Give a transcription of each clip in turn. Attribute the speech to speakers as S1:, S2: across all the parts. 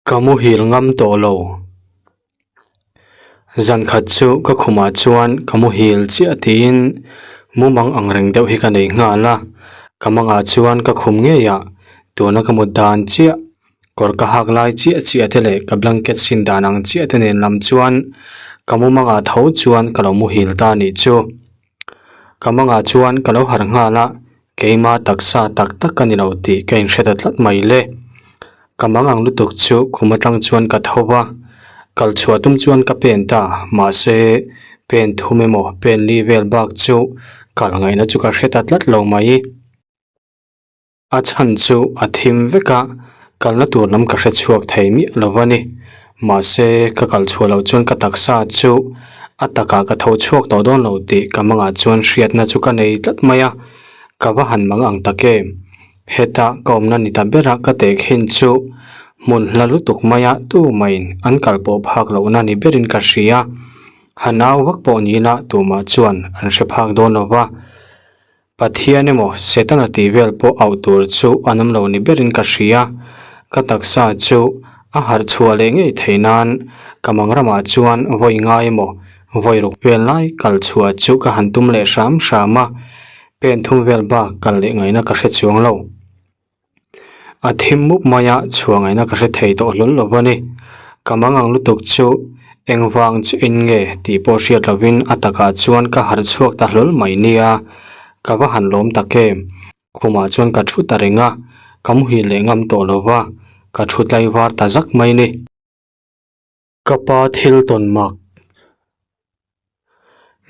S1: Ka muhil ngam tawh lo. Zan khat chu ka khumah chuan ka muhil chiah tiin mumang ang reng deuh hi ka nei nghal a. Ka mangah chuan ka khum ngei a, tuna ka mut dan chiah, kawr ka hak lai chiah chiah te leh ka blanket sin dan ang chiah te nen lam chuan ka mumangah tho chuan ka lo muhil ta a nih chu. Ka mangah chuan ka lo harh nghal a, keima taksa tak tak ka ni lo tih ka inhre ta tlat mai le. Ka mang ang lutuk chu khum atang chuan ka tho va, kal chhuah tum chuan ka pen ta, mahse pen thum emaw pen li vel bak chu kal ngaihna chu ka hre ta tlat lo mai. A chhan chu a thim vek a, kalna tur lam ka hre chhuak thei miah lo a ni. Mahse, ka kal chhuah loh chuan ka taksa chu a takah ka tho chhuak tawh dawn lo tih ka mangah chuan hriatna chu ka nei tlat mai a, ka va han mang ang tak em. Heta ka awmna ni ta bera ka tehkhin chu hmun hla lutuk maia tu maiin an kal pawh phak lohna ni berin ka hria. Ha nau vak pawh ni ila tumah chuan an hre phak dawn lo va. Pathian emaw Setana tih vel pawh auh tur chu an awm lo ni berin ka hria. Ka taksa chu a harh chhuah leh ngei theih nan ka mang ramah chuan vawi ngai emaw vawi ruk vel lai kal chhuah chu ka han tum leh hram hram a, pen thum vel bak kal leh ngaihna ka hre chuang lo. A thim mup mai a, chhuah ngaihna ka hre thei tawh hlawl lo a ni. Ka mang ang lutuk chu engvang chu in nge tih pawh hriat lovin a takah chuan ka harh chhuak ta hlawl mai nia, ka va han lawm tak em. Khumah chuan ka thu ta reng a, ka muhil leh ngam tawh lo va, ka thu tlaivar ta zak mai ni. Ka pa thil tawn mak.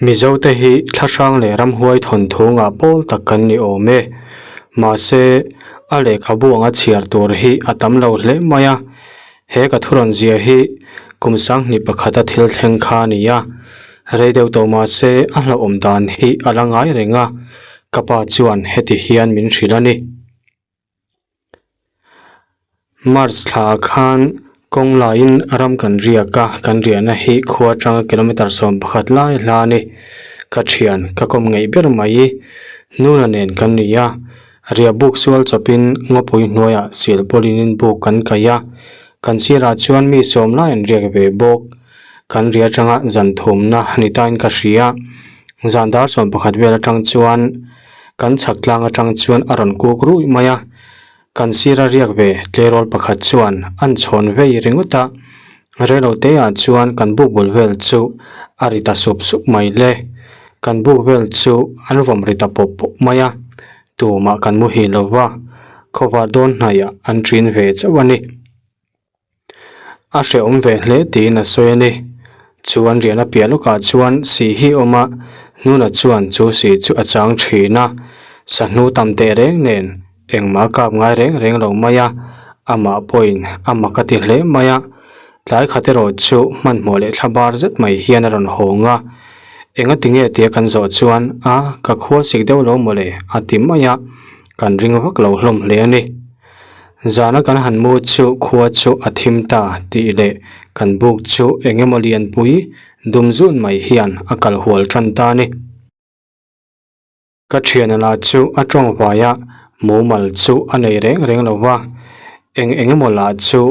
S1: Mizote hi thlahrang leh ramhuai thawnthu ngah pawl tak kan ni awm e. Mahse, a lehkhabu anga chhiar tur hi a tam lo hle mai a. He ka thurawn zia hi kum sanghnih pakhata thil thleng kha a ni a. Rei deuh tawh mahse a hlauhawm dan hi a la ngai reng a, ka pa chuan heti hian min hrilh a ni. March thla khan kawng laiin ram kan riak a, kan riahna hi khua atanga kilometer 11 lai hla a ni. Ka thian ka kawm ngeih ber mai Nuna nen kan ni a, riah buk sual chawpin ngawpui hnuaiah sil pawlin in buk kan kaih a, kan sirah chuan mi sawm lai an riak ve bawk. Kan riah atanga zan thumna ni tain ka hria, zan dar 11 vel atang chuan Kan chhak tlang atang chuan a rawn kuk ruih mai a, kan sira riak ve tleirawl pakhat chuan an chhawn vei ringawt a, reilo te ah chuan kan buk bul vel chu a ri ta sup sup mai le, kan buk vel chu an vawm ri ta pawp pawp mai a, tumah kan muhil lo va, khawvar dawn hnaihah an ṭin ve chauh a ni. A hrehawm ve hle tiin a sawi a ni. Chu an riahna piah lawkah chuan sih hi a awm a, Hnuna chuan chu sih chu a chang thin a, sahnu tam teh reng nen engmah a kap ngai reng reng lo mai a, amah pawhin a mak a ti hle mai a. Tlai khat erawh chu hmanhmawh leh thla bar zet mai hian a rawn hawng a, Engati nge tia kan zawh chuan a ka khua sik deuh lo mawle a ti mai a, kan ring vak lo hlawm hle a ni. Zana kan han mu chu khua chu a thim ta tih leh kan buk chu eng emaw lianpui dum zun mai hian a kal hual tan ta a ni. Ka thiana lah chu a tawng vai a, mumal chu a nei reng reng lo va, eng eng emaw lah chu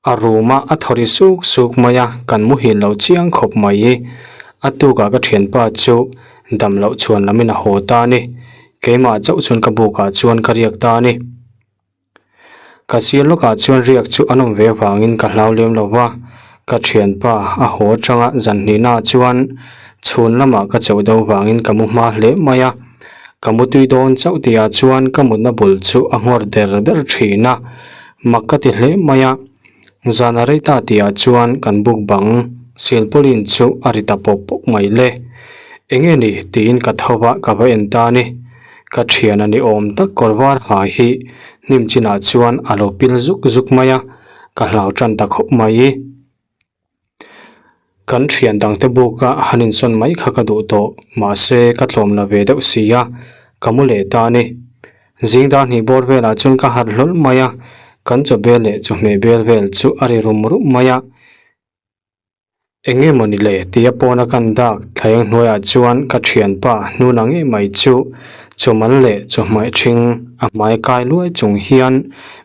S1: a room a a thaw ri suk suk mai a, kan muhil lo chiang khawp mai. A tukah ka thianpa chu dam loh chhuan lamin a haw ta a ni. Keimah chauh chuan ka bukah chuan ka riak ta a ni. Ka sir lawkah chuan riak chu an awm ve avangin ka hlau lem lo va, ka thianpa a haw atanga zan hnihnaah chuan chhun lamah ka chauh deuh vangin ka mu hma hle mai a. Ka mu tui dawn chauh tihah chuan ka mutna bul chu a nghawr der der thin a. Mak ka ti hle mai a, zan a rei ta tihah chuan kan buk bang silpawlin chu a ri ta pawp pawp mai le. Enge ni tiin ka tho va ka va en ta a ni. Ka thian a ni awm tak kawr var ha hi hnim chinah chuan a lo pil zuk zuk mai a, ka hlau tan ta khawp mai. Kan thian dangte buka han insawn mai kha ka duh tawh, mahse ka tlawm la ve deuh si a, ka mu leh ta a ni. Zing dar hnih bawr velah chuan ka harh hlawl mai a, kan chaw bel leh chawhmeh bel vel chu a ri rum rum mai a. Eng nge mawni le tia pawna kan dak thlaeng hnuaiah chuan ka thianpa hnuna ngei mai chu. Chawmal leh chawhmeh ṭhing a hmai kai luai chung hian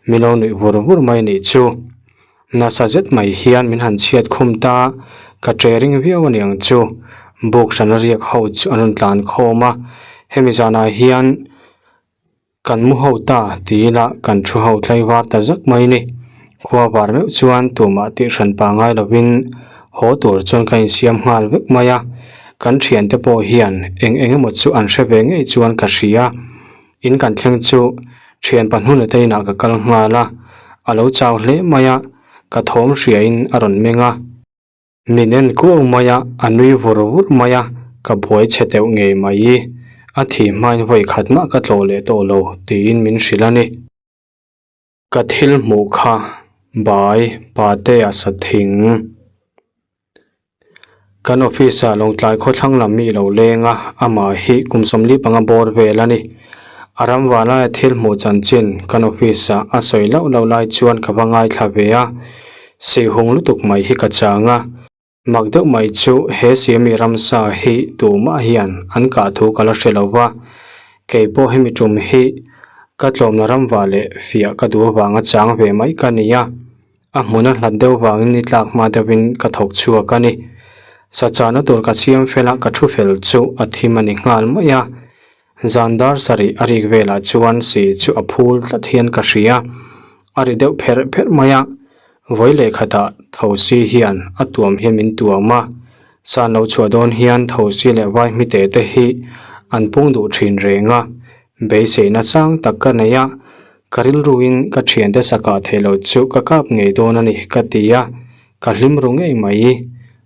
S1: mi lo nuih vur vur mai nih chu. Nasa zet mai hian min han chhiat khum ta, ka ṭe ring viau a niang chu. Buk hrana riak ho chu an rawn tlan khawm a, hemi zanah hian kan mu ho ta ti ila kan thu ho tlai var ta zak mai ni. Khua var meuh chuan tumah tih hran pa ngai lovin haw tur chuan ka insiam nghal vek mai a, kan thiante pawh hian eng eng emaw chu an hre ve ngei chuan ka hria. In kan thleng chu thian pahnuna te inah ka kal nghal a, a lo chau hle mai a, ka thawm hriain a rawn meng a. Min en kuau mai a, a nui vur vur mai a, ka buai chhe deuh ngei mai. A thih hmain vawi khat mah ka tlawh leh tawh lo tiin min hrilh a ni. Ka thil hmuh kha bai Patea sa thing. Kan office ah Lawngtlai khawthlang lam mi lo leng a, amah hi kum 45 bawr vel a ni. A ram valaia thil hmuh chanchin kan office ah a sawi loh loh lai chuan ka va ngaithla ve a, sihhung lutuk mai hi ka chang a. Mak deuh mai chu he Siami ramsa hi tumah hian an kah thu ka la hre lo va, kei pawh hemi tum hi ka tlawmna ramva leh fiah ka duh avanga chang ve mai ka ni a, a hmuna hlat deuh vangin ni tlak hma deuhin ka thawk chhuak a ni. Sachahna tur ka siam fel a, ka thu fel chu a thim a ni nghal mai a. Zan dar sarih a rik velah chuan si chu a phul tlat hian ka hria. A ri deuh pherh pherh mai a, vawi leh khatah thosi hian a tuam hian min tuam a. San lo chhuah dawn hian thosi leh vai hmite te hi an pung duh thin reng a, beiseina sang tak ka nei a, ka rilruin ka thiante sakah theih loh chu ka kap ngei dawn a ni ka ti a. Ka hlim ru ngei mai.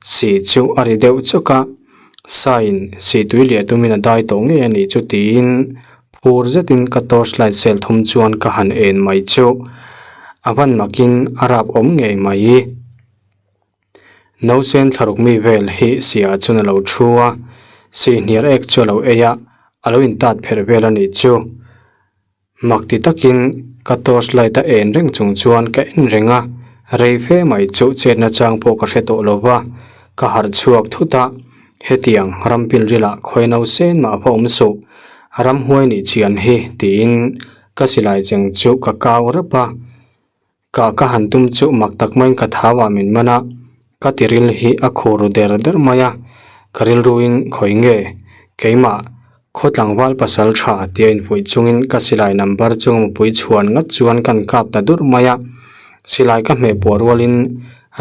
S1: Si chu a ri deuh chawk a, Sain si tui liah tumin a dai tawh ngei a nih chu tiin phur zetin ka torch light sel thum chuan ka han en mai chu. A van makin a rap awm ngei mai. Nausen thlaruk mi vel hi siah chuan a lo thu a, si hniar ek chu a lo ei a, a lo intat pherh vel a nih chu. Mak ti takin ka torch light a en reng chung chuan ka en reng a, rei fe mai chu chetna chang pawh ka hre tawh lo va, ka harh chhuak thut a, hetiang ram pilrilah khawi no sen mah va awm suh, ramhuai nih chian hi tiin ka silai cheng chu ka kau rap a. Ka ka han tum chu mak tak maiin ka thau ah min man a, ka tiril hi a khur ru der der mai a, ka rilruin khawi nge keimah khaw tlangval pasal tha tia infuih chungin ka silai number chu mupui chhuan ngat chuan kan kap ta dur mai a, silai ka hmeh puah rualin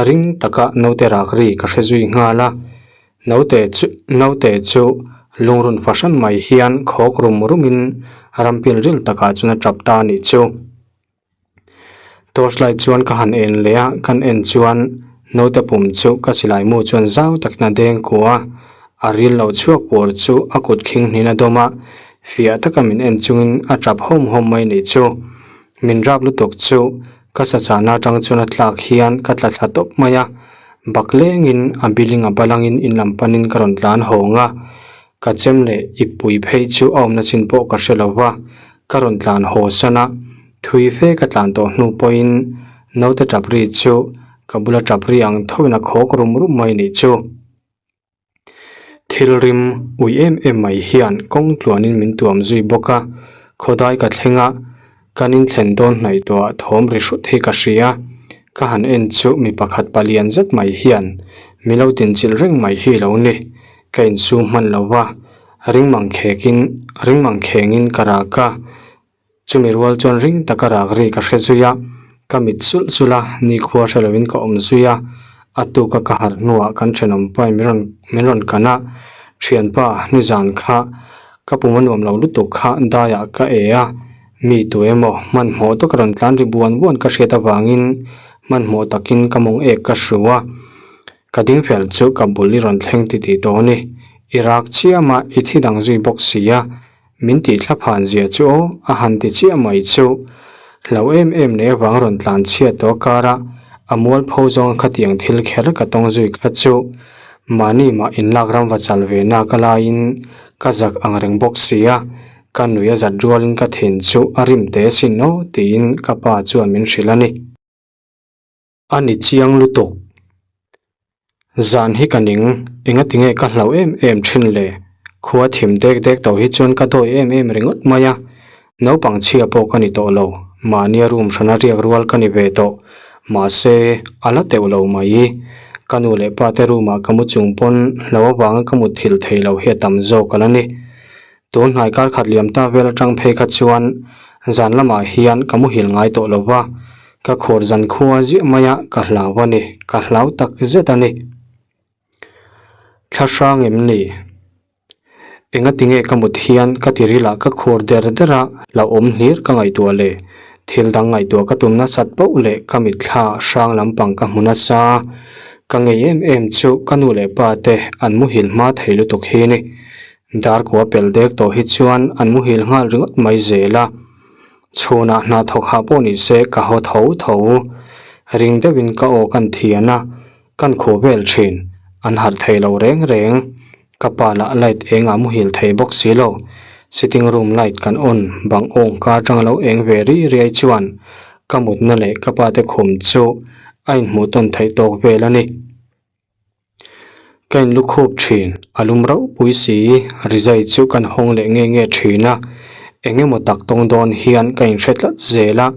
S1: ring taka naute rak ri ka hre zui nghal a, naute chu naute chu lungrun fahran mai hian khawk rum rumin rampil ril takah chuan a tap ta a nih chu. Torch light chuan ka han en leh a, kan en chuan naute pum chu ka silai mu chuan zau takin a deng kuah a, a ril lo chhuak pawr chu a kut khing hnin a dawm a, fiah taka min en chungin a tap hawm hawm mai nih chu. Min rap lutuk chu ka sachahna atang chuan a tlak hian ka tla thla tawp mai a, bak lengin a building a balangin in lam panin ka rawn tlan hawng a, ka chem leh ippui phei chu a awmna chin pawh ka hre lo va. Ka rawn tlan haw san a, thui fe ka tlan tawh hnu pawhin naute tap ri chu ka bula tap ri ang thoin a khawk rum rum mai nih chu. Thil rim ui em em mai hian kawng tluanin min tuam zui bawk a, khawdai ka thleng a, kan inthlen dawn hnaih tawhah thawm ri hrut hi ka hria. Ka han en chu mi pakhat palian zet mai hian mi lo tinchilh reng mai hi lo ni. Ka insum hman lo va, Ring mang khekin ring mang khengin ka rak a, chumi rual chuan ring taka rak ri ka hre zui a, ka mit sulh sulh a, nikhua hre lovin ka awm zui a, a tuka ka harh hnuah kan thenawm pain min rawn min rawn kan a, thianpa nizan kha ka pum a nuam lo lutuk kha daiah ka e a, mi tu emaw hmanhmawh taka rawn tlan ri buan buan ka hriat avangin hmanhmawh takin ka mawng ek ka hru a. Ka ding fel chu ka bul i rawn thleng ti tih tawh a ni. I rak chiam a, i thi dang zui bawk si a. Min tih thla phan zia chu aw, a han ti chiah mai chu. Hlo em em nei avang rawn tlan chhiat tawh kar a, a mualpho zawng khatiang thil kher ka tawng zui kha chu. Mahni mah inlak ram va chal ve nak a laiin ka zak ang reng bawk si a, ka nui a zat rualin ka thin chu a rim teh sin aw tiin ka pa chuan min hrilh a ni. A ni chiang lutuk. Zan hi ka ning, enga tinge ka hlauh em em thin le? Khua thim dek dek tawh hi chuan ka dawi em em ringawt mai a, naupang chhia pawh ka ni tawh lo, mahnia room hrana riak rual ka ni ve tawh, mahse a la teuh lo mai. Ka nu leh pa te room ah ka mu chung pawn hlo avanga ka mut thil thei lo hi a tam zawk a la ni. Tun hnai kar khat liam ta vel atang phei kha chuan zan lamah hian ka muhil ngai tawh lo va, ka khur zan khua ziah mai a, ka hlau a ni, ka hlau tak zet a ni. Thla hrang em ni? Enga tinge ka mut hian ka ti ril ah ka khur der der a, hlauhawm hlir ka ngaihtuah leh thil dang ngaihtuah ka tum nasat poh leh ka mitthla hrang lampang ka hmu nasa. Ka ngei em em chu ka nu leh pa te an muhil hma thei lutuk hi ni. Dar kua pel dek tawh hi chuan an muhil nghal ringawt mai zel a. Chhunah hna thawk hah pawh ni se ka haw tho tho. Ring deuhin ka aw kan thian a. Kan khuh vel thin, an harh thei lo reng reng. Ka pa lah light eng ah muhil thei bawk si lo. Sitting room light kan on bang awng ka atang lo eng ve ri riai chuan ka mutna leh ka pa te khum chu a inhmuh tawn theih tawk vel a ni. Ka in lukhup thin, a lum rauh pui si, rizai chu kan hawng leh nge nge thin a. Eng emaw tak tawng dawn hian ka inhre tlat zel a,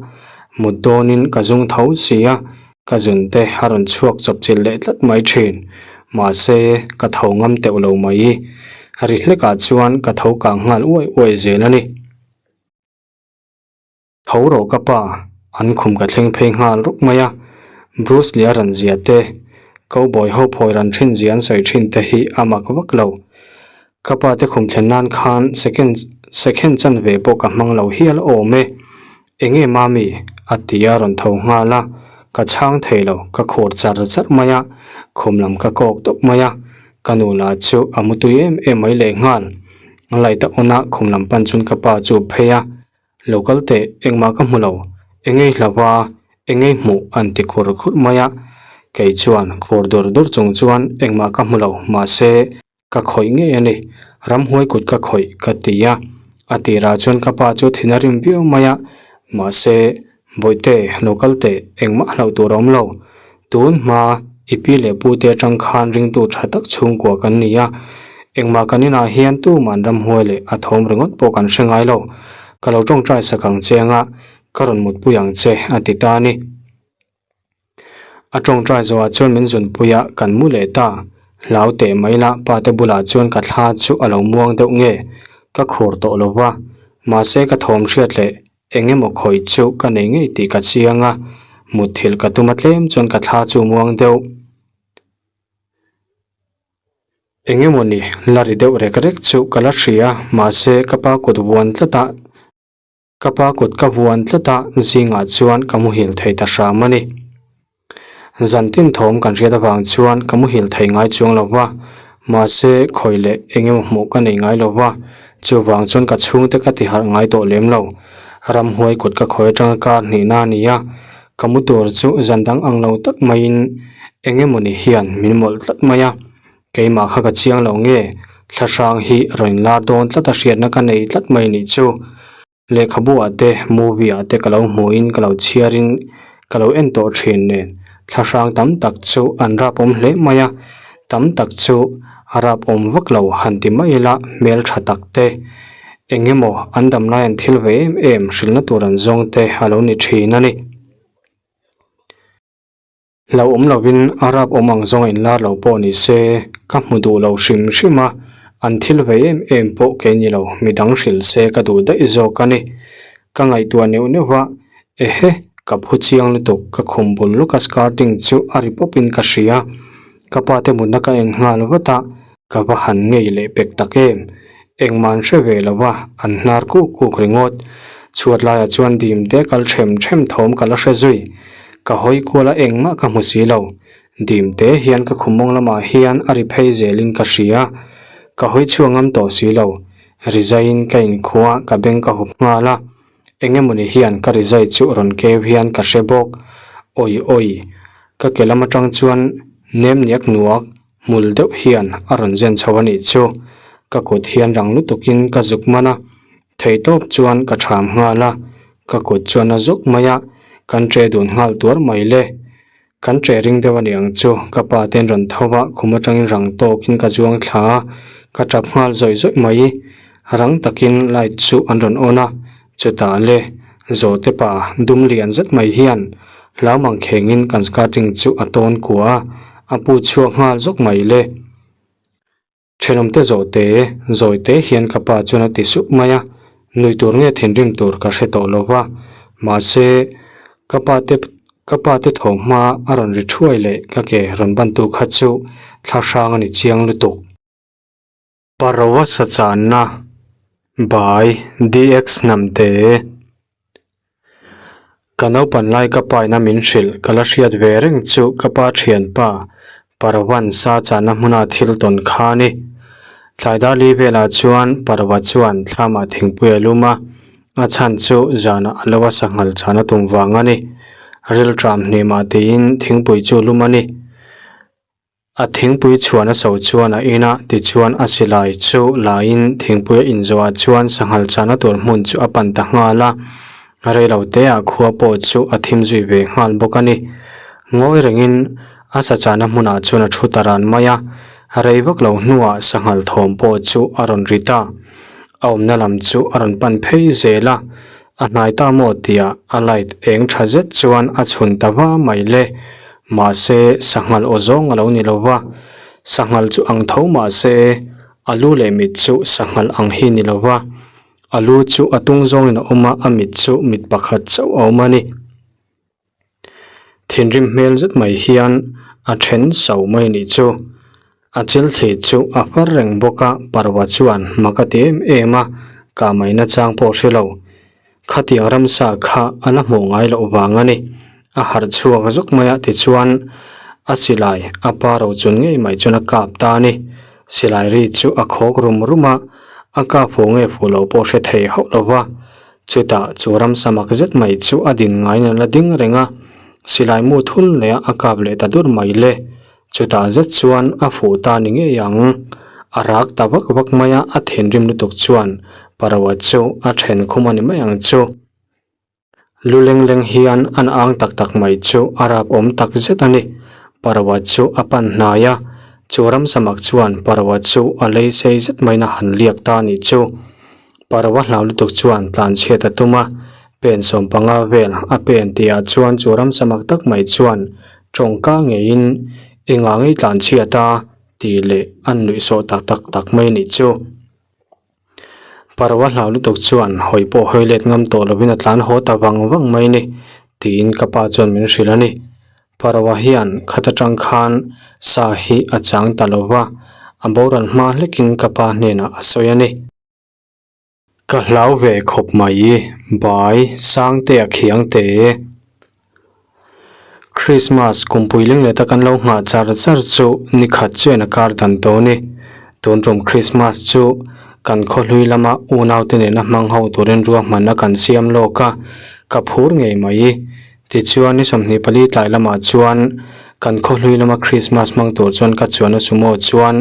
S1: mut dawnin ka zung tho si a. Ka zun te a rawn chhuak chawp chilh leh tlat mai thin. Mahse, ka tho ngam teuh lo mai. Ri hlekah chuan ka tho kang nghal uai uai zel a ni. Tho rawh ka pa, an khum ka thleng phei nghal ruk mai a. Bruce Lee a rawn zia te, Cowboy ho phawi ran thin zia an sawi thin te hi a mak vak lo. Ka pa te khum thlen nan khan second second chanve pawh ka hmang lo hial awm e. Enge mami? a ti a rawn tho nghal a, ka chhang thei lo, ka khur char char mai a, khum lam ka kawk tawp mai a, ka nu lah chu a mutui em em mai leh nghal. Light a on a, khum lam pan chuan ka pa chu phei a, Lo kal teh, engmah ka hmu lo, engei hlau a, engei hmuh an ti khur khur mai a, kei chuan khur dur dur chung chuan engmah ka hmu lo, mahse, Ka khawih ngei a ni, ramhuai kut ka khawih ka ti a. A tirah chuan ka pa chu thin a rim viau mai a, mahse, Bawihte, lo kal teh, engmah hlauh tur a awm lo. Tun hma i pi leh pu te atang khan ringtu tha tak chhungkua kan ni a, engmah kan inah hian tuman ramhuai leh a thawm ringawt pawh kan hre ngai lo. Ka lo tawngtai sak ang che anga ka rawn mutpui ang che, a ti ta a ni. A tawngtai zawhah chuan min zunpui a, kan mu leh ta. Hlau teh mai la, pa te bulah chuan ka thla chu a lo muang deuh nge, ka khur tawh lo va. Mahse ka thawm hriat leh eng emaw khawih chu ka nei ngei tih ka chiang a, mutthilh ka tum a tlem chuan ka thla chu muang deuh. Eng emaw ni, la ri deuh rek rek chu ka la hria, mahse ka pa kut vuan tlat a. Ka pa kut ka vuan tlat a, zingah chuan ka muhil thei ta hram a ni. Zantin thawm kan hriat avang chuan ka muhil thei ngai chuang lo va, mahse khawi leh eng emaw hmuh ka nei ngai lo va, chuvang chuan ka chhungte ka ti harh ngai tawh lem lo. Ramhuai kut ka khawi atanga kar hnihna a ni a, ka mu tur chu zan dang ang lo tak maiin eng emaw ni hian min mawlh tlat mai a, keimah kha ka chiang lo nge, thlahrang hi rawn inlar dawn tlat a hriatna ka nei tlat mai nih chu. Lehkhabu ah te, movie ah te ka lo hmuhin ka lo chhiarin ka lo en tawh thin nen, thlahrang tam tak chu an rap awm hle mai a, tam tak chu a rap awm vak lo han ti mai ila hmel tha tak te, eng emaw an damlai an thil ve em em hrilhna tur an zawng te a lo ni thin a ni. Lo awm lovin a rap awm ang zawng a inlar lo pawh ni se, ka hmu duh lo hrim hrim a, an thil ve em em pawh kei ni lo, midang hrilh se ka duh daih zawk a ni. Ka ngaihtuah neuh neuh a, ehe, ka phu chiang lutuk, ka khum bul lawka skirting chu a ri pawpin ka hria. Ka pa te mutna ka en nghal vat a, ka va han ngei leh pek tak em. Engmah an hre ve lo va, an hnar kuk kuk ringawt. Chhuat laiah chuan dim te kal them them thawm ka la hre zui. Ka hawi kual a engmah ka hmu si lo. Dim te hian ka khum mawng lamah hian a ri phei zelin ka hria. Ka hawi chhuak ngam tawh si lo. Rizaiin ka inkhua ka beng ka hup nghal a. Engemawni hian ka rizai chu rawn keu hian ka hre bawk. Awi awi. Ka ke lam atang chuan nem niak nuak Hmul deuh hian a rawn zen chho a nih chu. Ka kut hian rang lutukin ka zuk man a, theihtawp chuan ka ṭham nghal a, ka kut chuan a zuk mai a, kan ṭe dun nghal tuar mai le. Kan ṭe ring deuh a ni ang chu, ka pa ten rawn tho a, khum aṭangin rang tawkin ka zuang thla a, Ka tap nghal zawih zawih mai. Rang takin light chu an rawn on a, chutah le zawhte pa dum lian zet mai hian hlau mang khengin kan skirting chu a tawn kua a, a put chhuak nghal zawk mai le. Thenawmte zawhte zawite hian ka pa chuan a ti sup mai a, nui tur nge thinrim tur ka hre tawh lo va, mahse ka pa te ka pa te thawhma a rawn ri thuai leh ka ke rawn bantu kha chu thla hrang a ni chiang lutuk. Paroa sachanna by DX Hnamte. Ka naupan lai ka pa ina min hrilh ka la hriat ve reng chu ka pa thianpa Parvan sa chahna hmuna thil tawn kha a ni. Tlaidali velah chuan Parva chuan thlamah thingpui a lum a, a chhan chu zanah a lo a sanghal chahna tum vang a ni. Rilṭam hnimah tiin thingpui chu lum a ni. A thingpui chhuan a so chuan a in a, tichuan a silai chu la in thingpui a inzawh ah chuan sanghal chahna tur hmun chu a pan ta nghal a, reilo te ah khua pawh chu a thim zui ve nghal bawk a ni. Ngawi rengin a sa chahna hmunah chuan a thu ta ran mai a, rei vak lo hnuah sanghal thawm pawh chu a rawn ri ta. A awmna lam chu a rawn pan phei zel a, A hnai ta maw tia a light eng tha zet chuan a chhun ta va mai le. Mahse, sanghal aw zawng a lo ni lo va. Sanghal chu ang tho mahse, a lu leh mit chu sanghal ang hi ni lo va. A lu chu a tung zawngin a awm a, a mit chu mit pakhat chauh a awm a ni. Thinrim hmel zet mai hian a then so mai a nih chu. A chil thli chu a far reng bawk a, parva chuan mak a ti em em a, kah mai nachang pawh hre lo. Khatiang ramsa kha a la hmuh ngai loh vang a ni. A harh chhuak zawk mai a tichuan a silai a pa ro chun ngei mai chuan a kap ta a ni. Silai ri chu a khawk rum rum a, a kap fuh nge fuh lo pawh hre thei hauh lo va. Chutah chu ramsa mak zet mai chu a din ngaiin a la ding reng a, silai mu thul leh a kap leh ta dur mai le. Chutah zet chuan a fuh ta ni ngei ang. A rak ta vak vak mai a, a thinrim lutuk chuan Paroa chu a then khum a ni mai ang chu. Lu leng leng hian an ang tak tak mai chu a rap awm tak zet a ni. Paroa chu a pan hnai a, chu ramsa mak chuan Paroa chu a lei sei zet maiin a han liak ta a nih chu. Parva hlau lutuk chuan tlanchhiat a tum a, pen 15 vel a pen tihah chuan chu ramsa mak tak mai chuan tawngka ngeiin i ngah ngei tlanchhiat a tih leh an nuihsawh tak tak tak mai nih chu. Parva hlau lutuk chuan hawi pawh hawi let ngam tawh lovin a tlan haw ta vang vang mai ni tiin ka pa chuan min hrilh a ni. Parva hian khat atang khan sa hi a chang ta lova, a boral hma hlekin ka pa hnenah a sawi a ni. Ka hlau ve khawp mai, bai Sangtea Khiangte. Christmas kumpui lingleta kan lo nghah char char chu ni khat chian a kar dan tawh a ni. Tun tum Christmas chu kan khawhlui lama unaute nena hmang ho turin ruahmanna kan siam lawk a, ka phur ngei mai. Tichuan ni 24 tlai lamah chuan kan khawhlui lama Christmas hmang tur chuan ka chuan a sumo chuan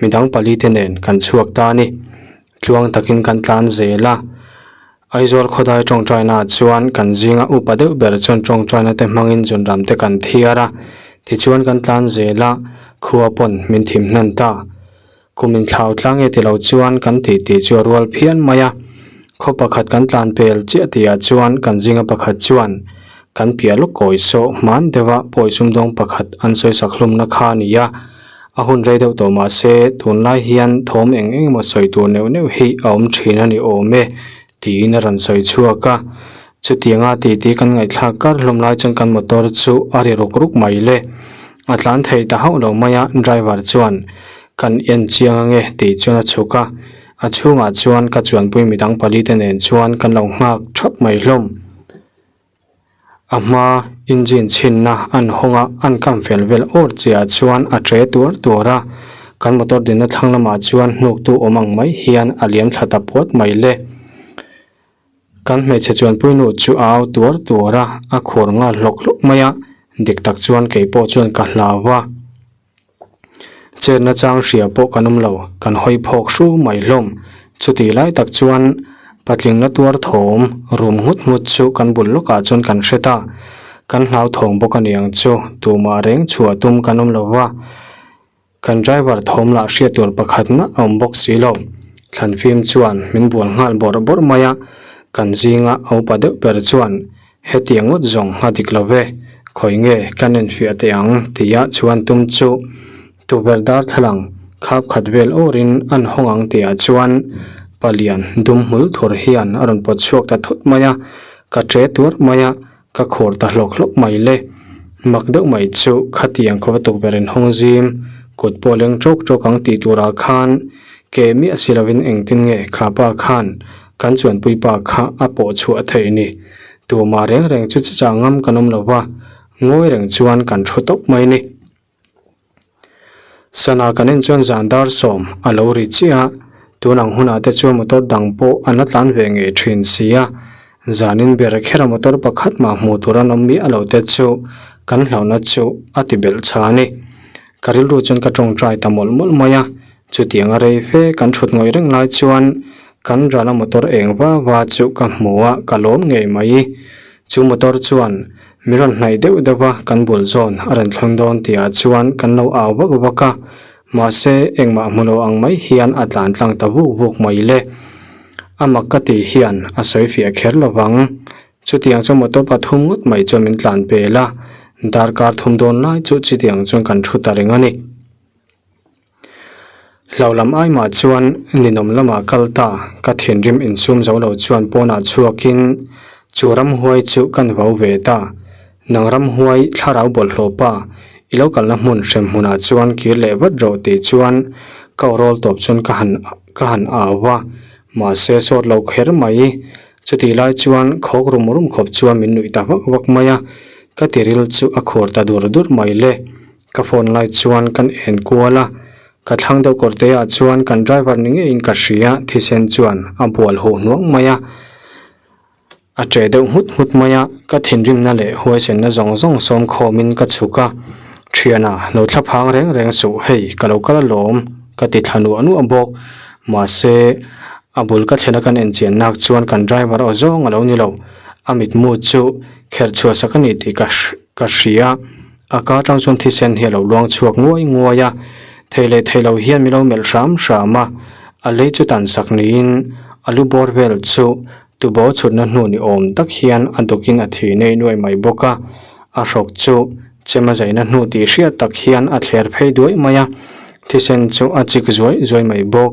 S1: midang palite nen kan chhuak ta a ni. Tluang takin kan tlan zel a, Aizawl khawdai tawngtaina ah chuan kan zinga upa deuh ber chuan tawngtaina te hmangin zunram te kan thiar a, tichuan kan tlan zel a, khua pawn min thim hnan ta. Kum inthlau tlang e tilo chuan kan tih tih chu a rual phian mai a, khaw pakhat kan tlan pel chiah tihah chuan kan zinga pakhat chuan kan piah lawk kawi sawh hman deuha pawi sumdawng pakhat an sawisak hlumna kha a ni a. A hun rei deuh tawh mah se tunlai hian thawm eng eng emaw sawi tur neuh neuh hi a awm thin a ni awm e tiin a rawn sawi chhuak a. Chutianga titi kan ngaihthlak kar hlawm lai chuan kan motor chu a ri ruk ruk mai le. A tlan thei ta hauh lo mai a, driver chuan kan en chiang ange tih chuan a chhuk a. A chhungah chuan ka chuanpui midang palite nen chuan kan lo nghak thap mai hlawm. A hma engine chhinna an hawng a, an kam fel vel awr chiah chuan a tre tuar tuar a, kan motor dinna thlang lamah chuan hnuktu awm ang mai hian a liam thla ta puat mai le. Kan hmeichhe chuanpui nu chu a au tuar tuar a, a khur nghal hlawk hlawk mai a, dik tak chuan kei pawh chuan ka hlau a. Chetna chang hria pawh kan awm lo, kan hawi phawk hru mai hlawm. Chutih lai tak chuan patling la tuar thawm rum nghut nghut chu kan bul lawkah chuan kan hre ta. Kan hlauthawng bawk a ni ang chu, tumah reng chhuah tum kan awm lo va. Kan driver thawm lah hriat tur pakhat na a awm bawk si lo. Thlan fim chuan min bual nghal bawrh bawrh mai a, kan zinga a upa deuh ber chuan hetiang ngawt zawng a dik lo ve, khawi nge kan enfiah teh ang tia chuan tum chu tukverh darthlalang khap khat vel awrin an hawng ang tihah chuan palian dum hmul thur hian a rawn pawt chhuak ta thut mai a, ka ṭe tuar mai a. Ka khur ta hlawk hlawk mai le. Mak deuh mai chu khatiang khawpa tukverh in hawng zim, kut pawh leng ṭawk ṭawk ang tih turah khan ke miah si lovin engtin nge kha pa khan kan chuanpui pa kha a pawh chhuah theih ni. Tumah reng reng chu chichah ngam kan awm lo va, ngawi reng chuan kan thu tawp mai ni. Sana kan en chuan zan dar sawm a lo ri chiah a, tun ang hunah te chuan motor dang pawh an la tlan ve ngei thin si a, zanin ber khera motor pakhat mah hmuh tur an awm miah lo te chu kan hlauhna chu a ti belh tha a ni. Ka rilru chuan ka tawngtai ta mawlh mawlh mai a, chutiang a rei fe kan thut ngawih reng lai chuan kan rala motor eng va va chu ka hmu a, ka lawm ngei mai. Chu motor chuan Mi rawn hnaih deuh deuh a, kan bul zawn a rawn thleng dawn tihah chuan kan lo au vak vak a, mahse engmah hmu lo ang mai hian a tlan tlang ta vuk vuk mai le. A mak ka tih hian a sawi fiah kher lo vang. Chutiang chuan motor pathum ngawt mai chuan min tlan pel a, darkar thum dawn lai chu chutiang chuan kan thu ta reng a ni. Hlo lam ai mah chuan ninawm lamah kal ta, ka thinrim insum zo lo chuan pawnah chhuakin chu ramhuai chu kan vau ve ta. Nang ramhuai thlarau bawlhhlawh pa, i lo kalna hmun hrem hmunah chuan kir leh vat rawh tih chuan ka awrawl tawp chuan ka han ka han au a, mahse sawt lo kher mai. Chutih lai chuan khawk rum rum khawp chuan min nuih ta vak vak mai a, ka tiril chu a khur ta dur dur mai le. Ka phone lai chuan kan en kual a, ka thlang deuh kawr te ah chuan kan driver ni ngeiin ka hria, thisen chuan a bual huh hnuang mai a, a che deuh nghut nghut mai a, ka thinrimna leh huaisenna zawng zawng sawm khawmin ka chhuk a, thiana lo thla phang reng reng suh hei ka lo kal alawm ka ti thla nuah nuah bawk, mahse a bul ka thlen a kan en chian nak chuan kan driver aw zawng a lo ni lo, a mitmu chu kherh chhuah sak a ni tih ka ka hria. A ka atang chuan thisen hi a lo luang chhuak nguai nguai a, thei leh thei lo hian min lo melh hram hram a, a lei chu tan sak niin a lu bawr vel chu tubo chhutna hnu ni awm tak hian a dukin a thi nei nuai mai bawk a, a hrawk chu chem a zaina hnu tih hriat tak hian a thler phei duai mai a, thisen chu a chik zuai zuai mai bawk,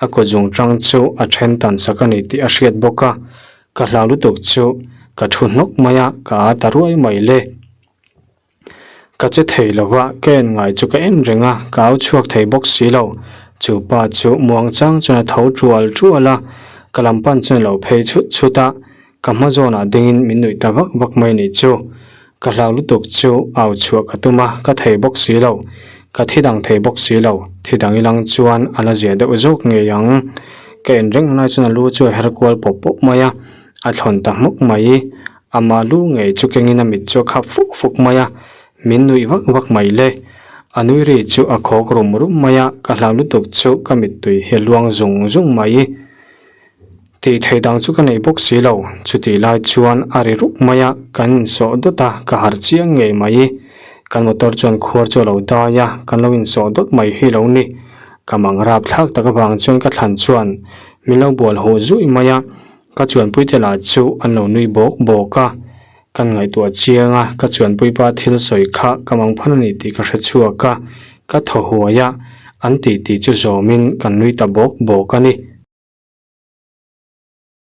S1: a kut zung tang chu a then tan sak a ni tih a hriat bawk a, ka hlau lutuk chu ka thu hnawk mai a, ka a ta ruai mai le. Ka che thei lo va, ka en ngai chu ka en reng a, ka au chhuak thei bawk si lo. Chu pa chu muang chang chuan a tho tual tual a, ka lam pan chuan a lo phei chhut chhut a, ka hma zawnah dingin min nuih ta vak vak mai nih chu. Ka hlau lutuk chu au chhuah ka tum a, ka thei bawk si lo. Ka thi dang thei bawk si lo, thi dang ilang chuan a la zia deuh zawk ngei ang. Ka en reng lai chuan a lu chu a her kual pawp pawp mai a, a thlawn ta hmawk mai. Ama lu ngei chu kengin a mit chu a khap fuk fuk mai a, min nuih vak vak mai le. A nui ri chu a khawk rum rum mai a, ka hlau lutuk chu ka mittui hi a luang zung zung mai. Tih theih dang chu ka nei bawk si lo, chutih lai chuan a ri rup mai a, kan insawh dawt a, ka harh chiang ngei mai. Kan motor chuan khuar chu a lo dai a, kan lo insawh dawt mai hi lo ni. Ka mang rap thlak tak avang chuan ka thlan chuan min lo bual huh zuih mai a, Ka chuanpui te lah chu an lo nui bawk bawk a, kan ngaihtuah chiang a, ka chuanpui pa thil sawi kha ka mang phan a ni tih ka hre chhuak a, ka thaw huai a, an tih tih chu zawmin kan nui ta bawk bawk a ni.